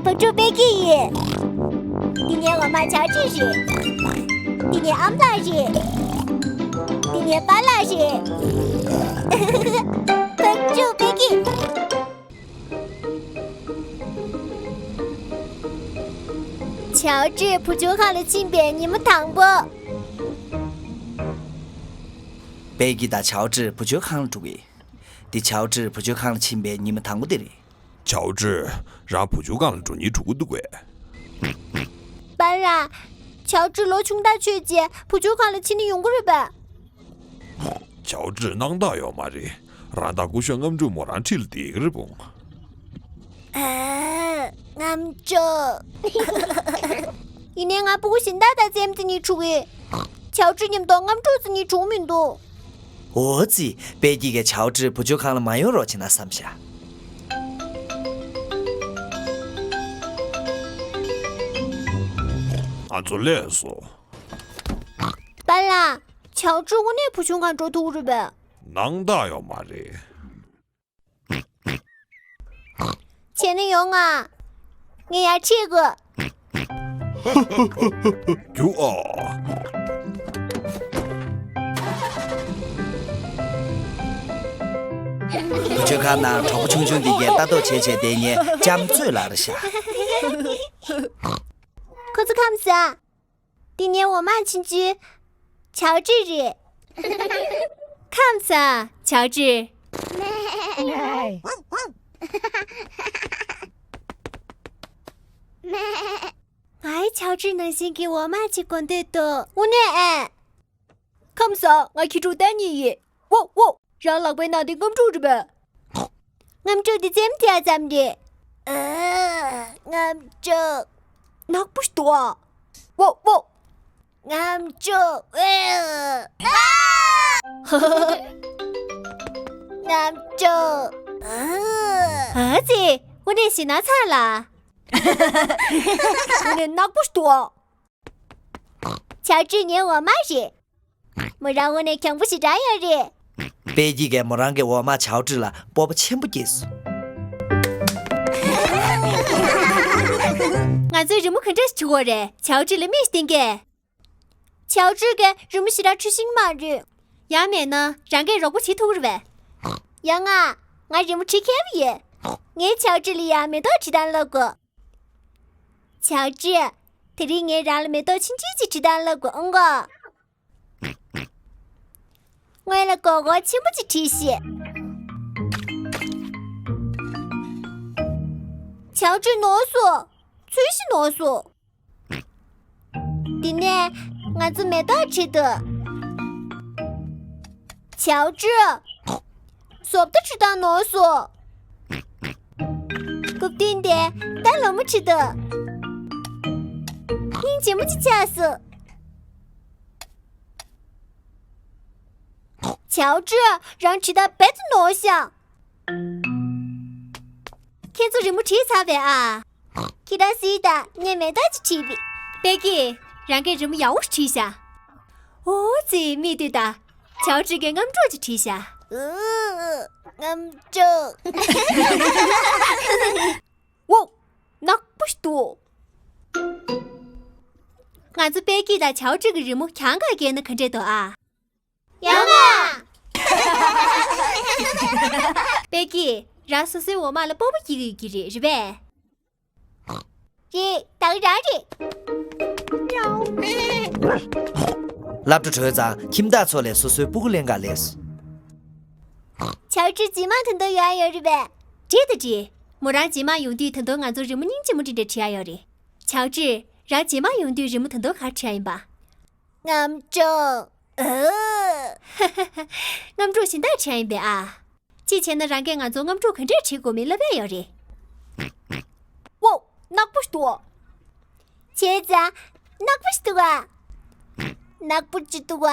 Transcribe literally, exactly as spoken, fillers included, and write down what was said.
བུ་ཕྲུག་པད་སྐྱིད་ཡིན། འདི་ངའི་འོག་མ་ཆའོ་ཀྲི་རེད། འདི་ངའི་ཨ་མ་ལགས་རེད། འདི་ངའི་པཱ་ལགས་རེད། བུ་ཕྲུག་པད་སྐྱིད། ཆའོ་ཀྲི་བུ་བཅོལ་ཁང་ལ་ཕྱིན་པའི་ཉི་མ་དང་པོ། པད་སྐྱིད་དང་ཆའོ་ཀྲི་བུ་བཅོལ་ཁང་ལ་འགྲོ་གི། འདི་ཆའོ་ཀྲི་བུ་བཅོལ་ཁང་ལ་ཕྱིན་པའི་ཉི་མ་དང་པོ་དེ་རེད། ཆའོ་ཀྲི། རང་བུ་བཅོལ་ཁང་ལ་འགྲོ་སྙིང་བྲོ་གི་འདུག་གས། པཱ་ལགས། ཆའོ་ཀྲི་ལོ་ཆུང་ཐག་ཆོད་རྗེས་བུ་བཅོལ་ཁང་ལ་ཕྱིན་ནས་ཡོང་གི་རེད་པས། ཆའོ་ཀྲི་སྣང་དག་ཡོད་མ་རེད། རང་ད་སྐུ་ཞབས་རྔམ་སྐྲག་མོ་རང་འཁྲིས་ལ་བསྡད་ཀྱི་རེད་བུང་། ཨ། རྔམ་སྐྲག་ཡིན་ནའི་ང་སྤུ་གུ་གཞན་དག་དང་རྩེད་མོ་རྩེ་སྙིང་བྲོ་གི། ཆའོ་ཀྲི་མཉམ་དུ་རྔམ་སྐྲག་རྩེ་སྙིང་བྲོ་མི་འདུག་འོ་ཙི། པད་སྐྱིད་ཀྱིས་ཆའོ་ཀྲི་བུ་བཅོལ་ཁང་ལ་མ་ཡོང་རོགས་བྱེད་ན་བསམ་ཤག་ང་ཚོ་སླེབས་སོང་། པཱ་ལགས། ཆའོ་ཀྲི་དངོས་གནས་བུ་བཅོལ་ཁང་འགྲོ་ཐུབ་ཀྱི་རེད་པས། སྣང་དག་ཡོད་མ་རེད། བྱས་ན་ཡོང་ང་། ངས་ཡར་ཁྲིད་དགོས། རྒྱུགས་ཨ། བུ་བཅོལ་ཁང་ནང་གྲོགས་པོ་ཆུང་ཆུང་འདི་གས་ལྟ་རྟོག་བྱས་བྱས་བསྡད་མཁན་ལྕམ་ཚོད་ལགས་རེད་ཤག་ཁོ་ཚོ་ཁམས་བཟང་། འདི་ངའི་འོག་མ་ཆུང་ཆུང་། ཆའོ་ཀྲི་རེད། ཁམས་བཟང་། ཆའོ་ཀྲི། ངའི་ཆའོ་ཀྲི་ནང་བཞིན་གྱི་འོག་མ་ཅིག་དགོས་འདོད་འདུག་དངོས་གནས་ཨེ། ཁམས་བཟང་། ང་ཁྱི་ཕྲུག་ཏན་ཉི་ཡིན། ཝོ་ཝོ། རང་ལག་པའི་ནང་དེ་རྔམ་སྐྲག་རེད་པས། རྔམ་སྐྲག་དེ་རྩེད་མོ་རྩེ་ཡག་ཙམ་རེད། ཨ། རྔམ་སྐྲག་ནག་པོ་ཞིག་འདུག་ཨ། ཝོ་ཝོ། རྔམ་སྐྲག་ཨེ། ཨ། རྔམ་སྐྲག་ཨ། ཨ་ཙི། དངོས་གནས་ཞེད་སྣང་ཚ་ལ། དངོས་གནས་ནག་པོ་ཞིག་འདུག་ཨ། ཆའོ་ཀྲི་ངའི་འོག་མ་རེད། མོ་རང་དངོས་གནས་གྱོང་པོ་ཞེ་དྲག་ཡོད་རེད། པད་སྐྱིད་ཀྱིས་མོ་རང་གི་འོག་མ་ཆའོ་ཀྲི་ལ་སྤོབས་པ་ཆེན་པོ་སྐྱེས་སོང་། ང་ཚོས་རི་མོ་ག་འདྲ་ཞིག་བྲིས་དགོས་རེད། ཆའོ་ཀྲི་ལ་མིག་བསྟན་གས། ཆའོ་ཀྲི་གིས་རི་མོ་ཞེ་དྲག་འབྲི་ཤེས་ཀྱི་མ་རེད། ཡང་མེད་ན་རང་གིས་རོགས་པ་བྱེད་ཐུབ་ཀྱི་རེད་པས། ཡ་ང་། ང་རི་མོ་འབྲི་མཁས་པོ་ཡིན། ངས་ཆའོ་ཀྲི་ལ་ཡང་མེ་ཏོག་འབྲི་སྟངས་བསླབ་དགོས། ཆའོ་ཀྲི། དེ་རིང་ངས་རང་ལ་མེ་ཏོག་ཆུང་ཆུང་ཅིག་འབྲི་སྟངས་བསླབ་དགོས་ཨང་གོ། སྔོན་ལ་མགོ་སྐོར་ཆེན་པོ་ཅིག་བྲིས་ཤིག་ཆའོ་ཀྲི་ནོར་སོང་། ཚུལ་བཞིན་ནོར་སོང་། དེ་ནས་ང་ཚོ་མེ་ཏོག་བྲིས་འདུག་ཆའོ་ཀྲི། བཟོ་ལྟ་བྲིས་སྟངས་ནོར་སོང་། རྐུབ་སྟེགས་དེ་ད་ལོ་མ་བྲིས་འདུག་སྙིང་རྗེ་མོ་ཅིག་ཆགས་སོང་། ཆའོ་ཀྲི། རང་བྲིས་སྟངས་རྦད་དེ་ནོར་ཤག་ཁྱེད་ཚོ་རི་མོ་བྲིས་ཚར་བས་ཨ། ཁྱེད་རང་གཟིགས་དང་། ངས་མེ་ཏོག་ཅིག་བྲིས་པས། པད་སྐྱིད། རང་གིས་རི་མོ་ཡག་པོ་ཞིག་བྲིས་ཤག་འོ་ཙི། མིག་ལྟོས་དང་། ཆའོ་ཀྲི་གིས་རྔམ་སྐྲག་ཅིག་བྲིས་ཤག་ཨུ། རྔམ་སྐྲག་འོ། ནག་པོ་ཞིག་འདུག་ང་ཚོ་པད་སྐྱིད་དང་ཆའོ་ཀྲི་གི་རི་མོ་གྱང་ག་བཀལ་ན་ག་འདྲས་འདུག་ཨ། ཡག་ཨ། པད་སྐྱིད། རང་སོ་སོའི་འོག་མ་ལ་སྤོབས་པ་སྐྱེ་གི་ཡོད་ཀྱི་རེད། རེད་པས། རེད། ད་ག་རང་རེད། སློབ་གྲྭ་གྲོལ་ཙང་ཁྱིམ་བདག་ཚོ་ལས་སོ་སོའི་སྤུ་གུ་ལེན་ག་སླེབས་སོང་། ཆའོ་ཀྲི་རྗེས་མ་ད་དུང་ཡོང་ཡ་ཡོད་རེད་པས། འགྲིག་དང་འགྲིག་མོ་རང་རྗེས་མ་ཡོང་དུས་ད་དུང་ང་ཚོ་རི་མོ་སྙིང་རྗེ་མོ་འདི་འདྲ་བྲིས་ཡ་ཡོད་རེད། ཆའོ་ཀྲི། རང་རྗེས་མ་ཡོང་དུས་རི་མོ་ད་དུང་ག་རེ་བྲིས་ཡ་ཡིན་པ། རྔམ་སྐྲག་ཨ། རྔམ་སྐྲག་གཞན་དག་བྲིས་ཡ་ཡིན་པས་ཨ། གཅིག་བྱས་ན་རང་གིས་ང་ཚོ་རྔམ་སྐྲག་ག་འདྲས་བྲིས་དགོས་མིན་བསླབ་ཡ་ཡོད་རེད། ཝའོ། ནག་པོ་ཞིག་འདུག་བྱས་ཙང་། ནག་པོ་ཞིག་འདུག་ག་ནག་པོ་ཅིག་འདུག་ག